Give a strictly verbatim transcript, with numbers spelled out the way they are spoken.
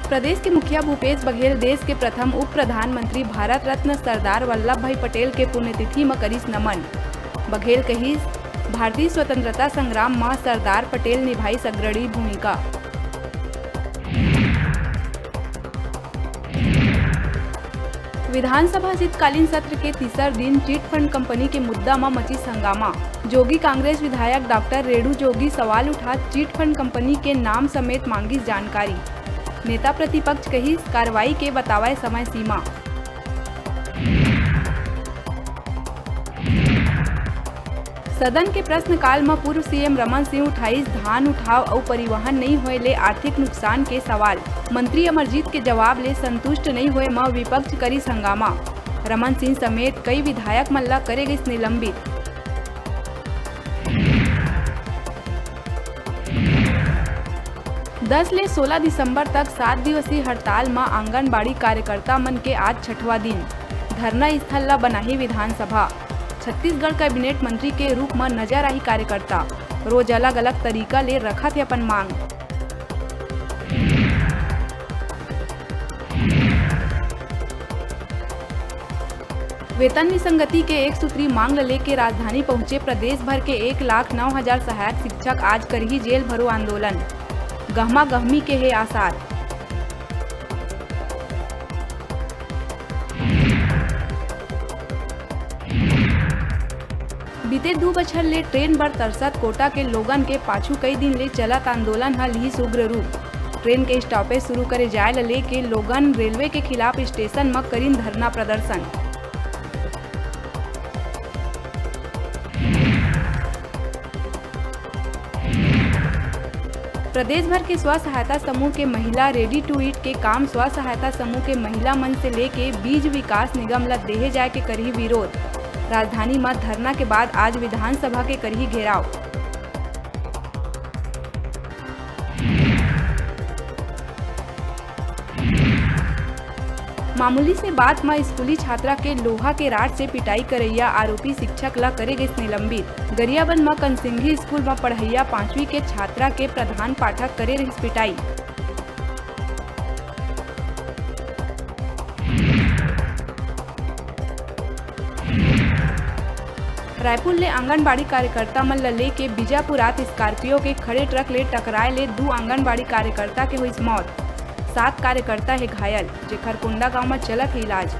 प्रदेश के मुखिया भूपेश बघेल देश के प्रथम उप प्रधानमंत्री भारत रत्न सरदार वल्लभ भाई पटेल के पुण्यतिथि म करिस नमन। बघेल कहिस, भारतीय स्वतंत्रता संग्राम म सरदार पटेल निभाइस अग्रणी भूमिका। विधानसभा शीतकालीन सत्र के तीसर दिन चिट फंड कंपनी के मुद्दा म मचिस हंगामा। जोगी कांग्रेस विधायक डॉक्टर रेणु जोगी सवाल उठात चिट फंड कंपनी के नाम समेत मांगिस जानकारी। नेता प्रतिपक्ष कहिस, कार्रवाई के बतावय समय सीमा। सदन के प्रश्नकाल म पूर्व सीएम रमन सिंह उठाइस धान उठाव अउ परिवहन नइ होए ले आर्थिक नुकसान के सवाल। मंत्री अमरजीत के जवाब ले संतुष्ट नइ होए म विपक्ष करिस हंगामा। रमन सिंह समेत कई विधायक मन ल करे गिस निलंबित। दस ले सोला दिसंबर तक सात दिवसीय हड़ताल म आंगनबाड़ी कार्यकर्ता मन के आज छठवां दिन। धरना स्थल ल बनाही विधानसभा। छत्तीसगढ़ कैबिनेट मंत्री के रूप म नजर आही कार्यकर्ता। रोज अलग-अलग तरीका ले रखत हे अपन मांग। वेतन विसंगति के एक सूत्री मांग ल लेके राजधानी पहुंचे प्रदेश भर के एक लाख नौ हजार सहायक शिक्षक आज करही जेल भरो आंदोलन। गहमा गहमी के हे आसार। बीते दू बछर ले ट्रेन बर तरसत कोटा के लोगन के पाछू कई दिन ले चलत आंदोलन ह लिहिस उग्र रूप। ट्रेन के स्टॉपेज शुरू करे जाय ल लेके लोगन रेलवे के खिलाफ स्टेशन म करिन धरना प्रदर्शन। प्रदेश भर के स्व सहायता समूह के महिला ready to eat के काम स्व सहायता समूह के महिला मन से लेके बीज विकास निगम ल देहे जाय के करही विरोध। राजधानी म धरना के बाद आज विधानसभा के करही घेराव। मामूली से बात म स्कूली छात्रा के लोहा के rod से पिटाई करइया आरोपी शिक्षक ल करे गिस निलंबित। गरियाबंद म कनसिंघी स्कूल म पढ़इया पांचवी के छात्रा के प्रधान पाठक करे रिहिस पिटाई। रायपुर ले आंगनबाड़ी कार्यकर्ता मन ल लेके बीजापुर आत स्कॉर्पियो के खड़े ट्रक ले टकराए ले दू आंगनबाड़ी कार्यकर्ता के होइस मौत। सात कार्यकर्ता हे घायल, जेखर कोंडागांव म चलत हे इलाज।